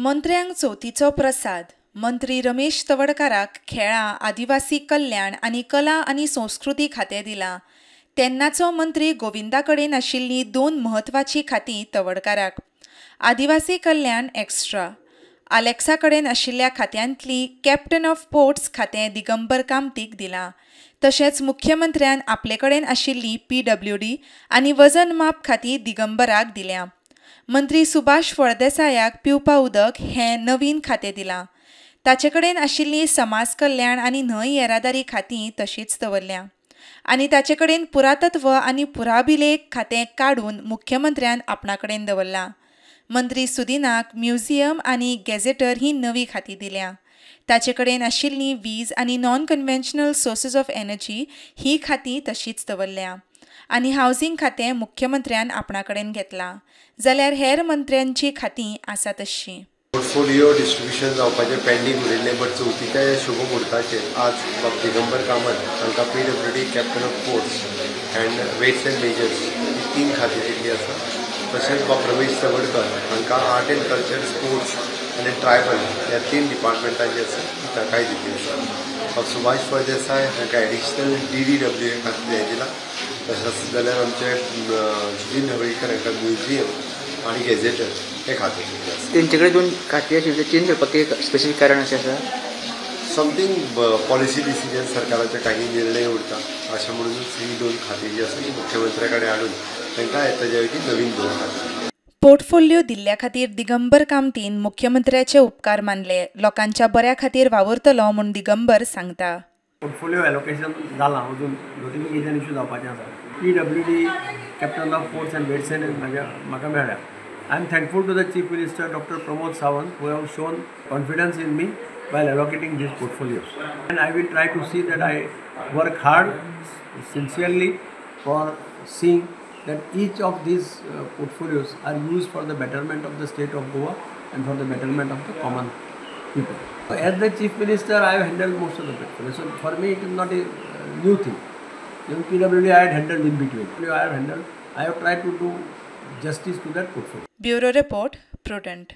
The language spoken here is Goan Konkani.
मंत्र्यांक चवथीचो प्रसाद. मंत्री रमेश तवडकाराक खेळां, आदिवासी कल्याण आनी कला आनी संस्कृती खातें दिलां. तेन्नाचो मंत्री गोविंदा कडेन आशिल्लीं 2 म्हत्वाचीं खातीं तवडकाराक. आदिवासी कल्याण एक्स्ट्रा. आलेक्सा कडेन आशिल्ल्या खात्यांतली कॅप्टन ऑफ पोर्ट्स खातें दिगंबर कामतीक दिलां. तशेंच मुख्यमंत्र्यान आपले कडेन आशिल्ली PWD आनी वजन माप खातीं दिगंबराक दिल्या. मंत्री सुभाष फळदेसायाक पिवपा उदक हें नवीन खातें दिलां. ताचे कडेन आशिल्ली समाज कल्याण आनी न्हंय येरादारी खातीं तशींच दवरल्या आनी ताचे कडेन पुरातत्व आनी पुराभिलेख खातें काडून मुख्यमंत्र्यान आपणा कडेन दवरलां. मंत्री सुदिनाक म्युझियम आनी गॅझेटर ही नवी खातीं दिल्या. ताचे कडेन आशिल्ली वीज आनी non conventional sources of energy ही खातीं तशींच दवरल्या आनी हावजींग खातें मुख्यमंत्र्यान आपणा कडेन घेतलां. जाल्यार हेर मंत्र्यांची खातीं आसा तशीं. पोर्टफोलियो डिस्ट्रिब्युशन जावपाचें पेंडींग उरिल्लें, बट चवथीच्या ह्या शुभ मुहूर्ताचेर आज बाब दिगंबर कामत हांकां PWD, captain of ports and weights and measures ही 3 खातीं दिल्ली आसा. तशेंच बाब रमेश तवडकर हांकां आर्ट एंड कल्चर, स्पोर्ट्स आनी ट्रायबल ह्या 3 डिपार्टमेंटां जी आसा ती तांकांय दिल्ली आसा. बाब सुभाष फळदेसाय हांकां एडिशनल DDW हें खातें दिलां. तशेंच जाल्यार आमचे सुदिन ढवळीकर हांकां म्युझियम आनी गॅझेटर हे खातें दिल्लें आसा. तेंचे कडेन 2 खातीं आशिल्लीं, चेंज करपाक कितें स्पेसिफीक कारण अशें आसा? समथींग पॉलिसी डिसिजन सरकाराचे काही निर्णय उरता, अशें म्हणूनच ही 2 खातीं जी आसा ती मुख्यमंत्र्या कडेन हाडून तांकां ताज्या वयली नवीन 2 खातीं. पोर्टफोलियो दिल्ल्या खातीर दिगंबर कामतीन मुख्यमंत्र्याचे उपकार मानले. लोकांच्या बऱ्या खातीर वावुरतलो म्हूण दिगंबर सांगता. पोर्टफोलियो एलोकेशन जालां, अजून नोटिफिकेशन इशू जावपाचें आसा. PWD, captain of ports and weights and म्हाका मेळ्ळ्या. I am thankful to the Chief Minister Dr. Pramod Sawant who have shown confidence in me while allocating these portfolios. And I will try to see that I work hard, sincerely for seeing that each of these portfolios are used for the betterment of the state of Goa and for the betterment of the common people. As the Chief Minister, I have handled most of the portfolios. So for me, it is not a new thing. Even PWD I had handled in between. I have tried to do justice to that portfolio. Bureau Report, Prudent.